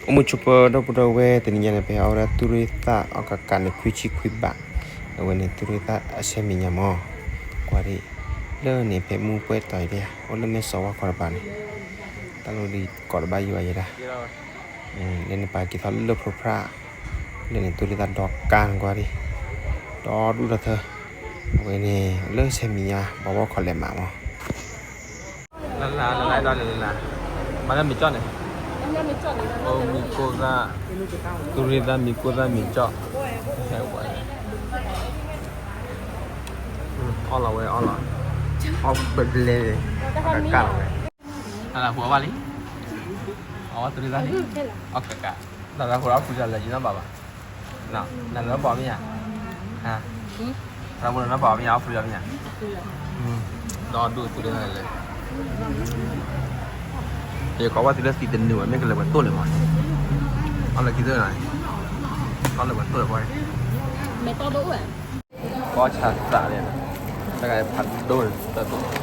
အိၣ်မူဆိးပၢၤဒီပုၢ်ဒီဝဲၢ် တနံၤညါန့ၣ် ပဟဲအီၣ်ဝဲဒၣ်သူၣ်ရ့ၣ်သၣ်အီၣ်ကးကးန့ၣ် ခွံဆံခွံဘး, အဝဲန့ၣ်သူၣ်ရ့ၣ်သၣ်အဆဲမံၤညါမး, ကွၢ်ဒံး, လၢန့ၣ် ဖဲမူပှဲၢ်တီၤအံၤဒၣ် အိၣ်လၢမဲၢ်စီၤဝါခီတပၤန့ၣ်, တၢ်လိၣ်ဒံးကိးတဘၣ်ယံာ်ဘၣ်ယဲဒၣ်, လၢန့ၣ်ပာ်က့ၤထီၣ်လၢဖျိဖျါ, လၢန့ၣ်သူၣ်ရ့ၣ်သၣ်ဒီကါန့ၣ်ကွၢ်ဒံး, ဒီဒူၣ်ဒီထၢ, အဝဲန့ၣ် လၢဆဲမံၤညါ ဘီဘီခီလဲးမးမး လၢလၢလၢလၢလၢလၢ, မၤလၢမ့ၤကၠီၣ်န့ၣ်, အိၣ်မံၤကိၢ်သၣ်, သူၣ်ရ့ၣ်သၣ်မံၤကိၢ်သၣ်မ့ၤကၠီၣ်, ဟ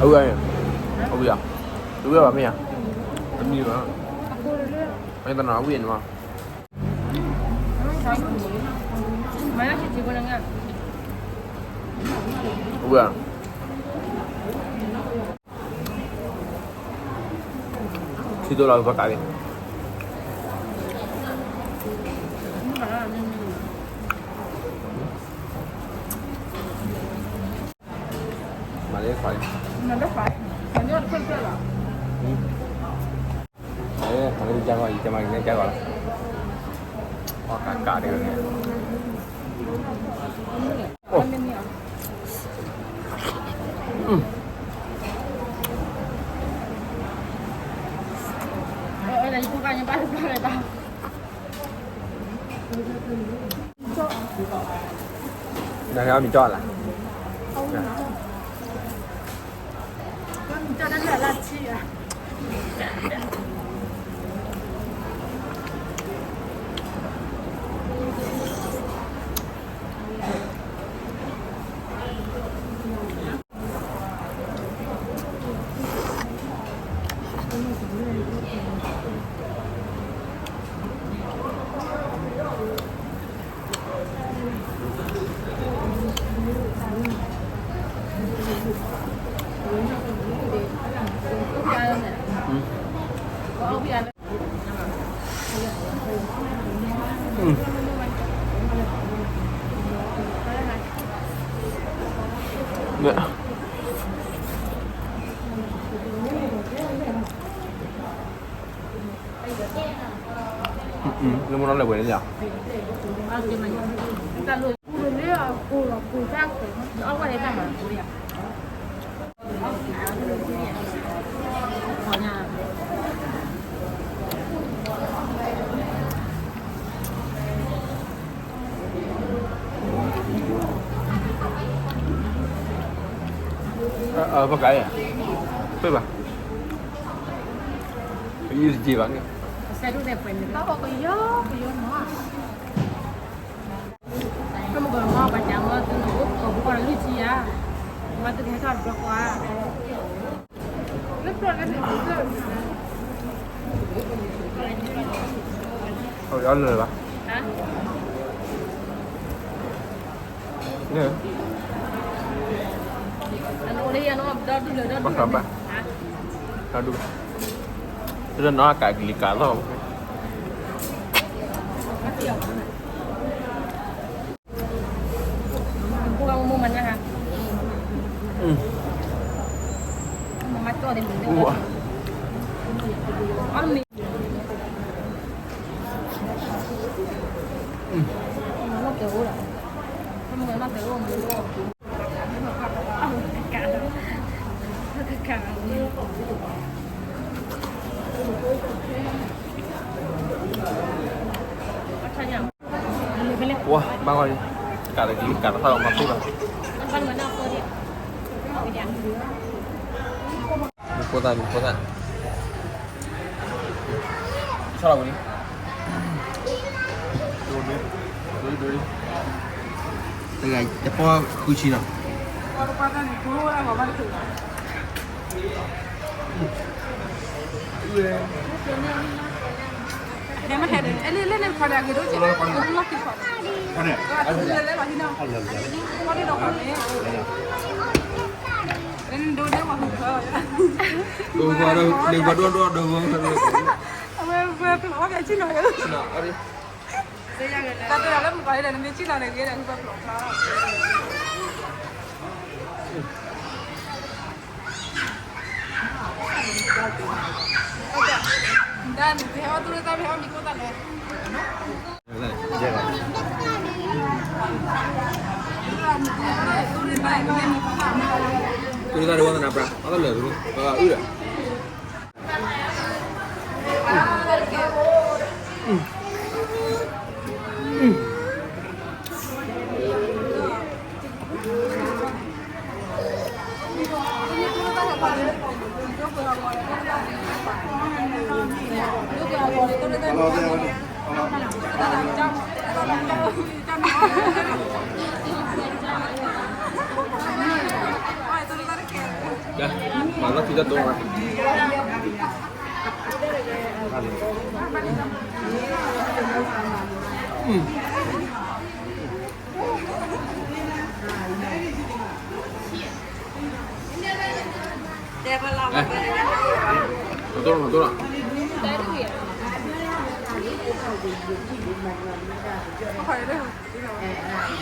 ဲဝဲ, အီၣ်လီၤဝဲအီၣ်လီၤ, အီၣ်ပဘျဲ, ကးလီၤဝဲ, နလၢဟူအီၣ်ဘၣ်လံ, အီၣ်သူၣ်ရ့ၣ်သၣ်လံ, အီၣ်ကးကး, နလၢဟူအီၣ်ဖုလၢလၢယနဘၣ်ဘၣ် နလၢဘီမ့ၢ်ဧါ, နလၢဘီမ့ၢ်ဧါ, အီၣ်ဖုလၢမ့ၢ်ဧါ, ဒီဒူၣ်သူၣ်လၢလဲၣ်, ယကီးဘၣ်သုလၢသံတနုာ်ဝဲ မ့ၢ်ကလဲၤဝဲတိၢ်လၢၤမး, အီၣ်လၢခံသၢနၤ, အီၣ်လၢဝဲတိၢ်လၢၤဘီ, မ့ၢ်တီၢ်ဒိၣ်ဝဲ, ကီၢ်ဆါသးန့ၣ်, တၢ်ဂၤဖးဒိၣ်န့ၣ်, အဝဲ, အဝဲ, တမံၤဘၣ်, မ့ၢ်တနီၤဝံၣ်န့ၣ်မး, အဝဲ, ထံဒိၣ်လီၤပကးလံ, မၤလၢခွါလံ, မၤလၢယကါဂီၤ ယကမၤက့ၤလၢယကါဂီၤလီၤ, အီၣ်ကးကးတဂၤန့ၣ်, နဟဲအီၣ်မ့ၤကၠီၣ်လၢ်, လၢမ့ၢ်နီၢ်လဲၤဝဲန့ၣ်လီၤ, ပကါ, ပ့ၢ်ဘၣ်, ယုၢ်တက့ၢ်ဘၣ်န့ၣ်, ကယီကယီမး, ကမကမီၤပှၤကမီၤသုနအိၣ်ကီၢ်ပူၤကီၢ်လၢလွံၢ်ဆံယါ, မၤသုကဟဲထီၣ်တဘျီဃီဧါ, လၢပျီလၢပျီလၢပျီ, အဝဲအီၣ်လၢၤဘၣ်, န့ၣ်, ဘၣ်ဃးဘၣ်, ဒီဒူၣ်, တနီၤကးကလံၤကးလီၤ, ပှၤဘၣ်ဂီၢ်လံ, ကးတကလံၤကးတဖၣ်လီၤမၤသ့ဘၣ်, မ့ၢ်ဖိသၣ်မ့ၢ်ဖိသၣ်, ဆီလီၤဝံၤလံ, တဂၤတပီၢ်ဃုဆံနီၤ, တပှၢ်တၢ်န့ၣ် ကျိဝဲဒၣ်ဂီၤမးတချုးဘၣ်. ဟဲမဟဲဒီး အဲ လၢ လၢန့ၣ် ခီဒီးအဂ့ၤဒိၣ်ကဲး လၢလၢလီၤဟံးနီၤ ခီဒီးဒီးန့ၣ် လၢန့ၣ်ဒိးန့ၢ်ဝဲဟူးဖၢ ဒိးဖၢ ဒိးဖၢဒိၣ်ဒိၣ်ဒိးဖၢ အဝဲ ဝဲဖျိးအီၣ်ကဲဆ့ၣ်နီၤ တၢ်တဂၤလၢမုၣ်ကီၤလံဒီး နမ့ၢ်ဆ့ၣ်နီၤန့ၣ်ဂ့ၤဒီး ဟူးဖၢဖျိးဖျါ တၢ်န့ၣ် ပဟဲအီၣ်သူၣ်လၢတၢ် ပဟဲအီၣ်မံၤကိၣ်တၢ်လဲၣ်. သူၣ်လၢတၢ်ဒ်ဝဲသနာ်ပြၢ် အီၣ်တၢ်လၢာ်သူၣ် အုၣ်ဒီး မၤလီၤခံတၢ်ဒိၣ်ဝဲ တဲဘၣ်လီၤ မၤဒိၣ်လီၤ မၤဒိၣ်လီၤ အိၣ် တၢ်တအုၣ်ဝဲ တၢ်တ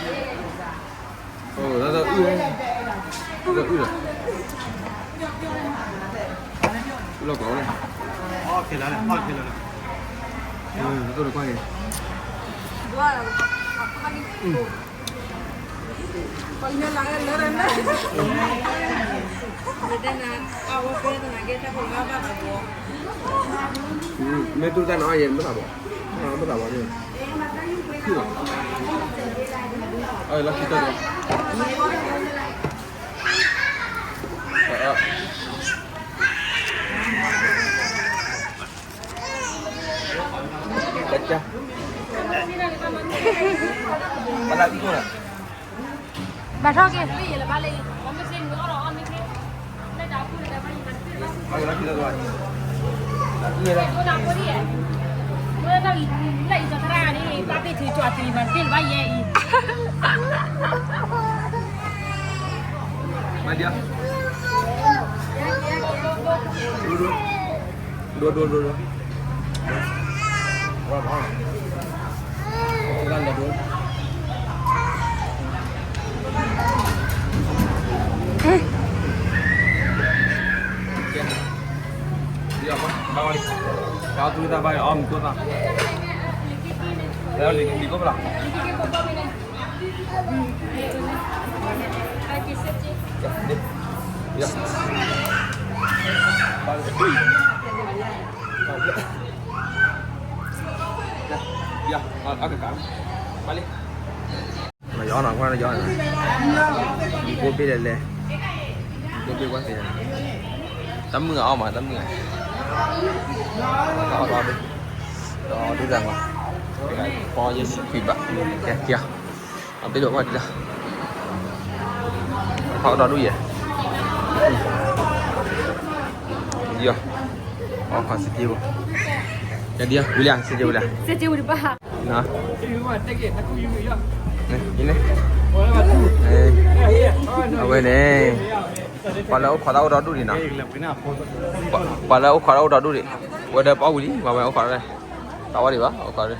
အုၣ်လီၤ အုၣ်လီၤကွၢ်ဝဲ အုၣ်လီၤကွၢ်န့ၣ် မ့ၢ်တူၢ်တၢ်နီၤအါယဲၢ် မ့ၢ်သးဘီၣ် မ့ၢ်သးဘီၣ်န့ၣ် လီၤခံတၢ်ဒီး ဘၣ်ထီၣ်က့ၤ မၤဒံး ဒိၣ်ဒိၣ်ဒိၣ်ဒိၣ် ယီၤနီၤ ကွၢ်ယီၤနီၤ ယကိးဘ့ၣ်လဲၣ်လဲၣ် ယကိးဘ့ၣ်ကွၢ်သ့ တၢ်မုၢ်အီၣ်မး တၢ်မုၢ် တၢ်အီၣ်ဒီး ဒီးဒုၣ်ဒါမး ပီယဲၢ်ဆံခွံဘး ကဲ ကဲ အဘ့ၣ်ဒိးကွၢ်ဒံးလီၤ ဖီအီၣ်ဒီဒူၣ်ယဲၢ် ယီၤ အီၣ်ခီစက့ဘိ ကဲဒံး ဝံၤလံ စက့ဝံၤလံ စက့ဝံၤတဘၣ် န န့ၣ် အဝဲန့ၣ် ပှၤလၢအိၣ်ခိးတၢ်အိၣ်ဒီဒူၣ်ဒံးနီၤ ပှၤလၢအိၣ်ခိးတၢ်အိၣ်ဒီဒူၣ်ဒံး ဝဲဒီးပအီၣ်ဝံၤလံ ပှၤဝဲအိၣ်ခိးတၢ် တၢ်ဝဲဒံးဘၣ် အိၣ်ခိးတၢ်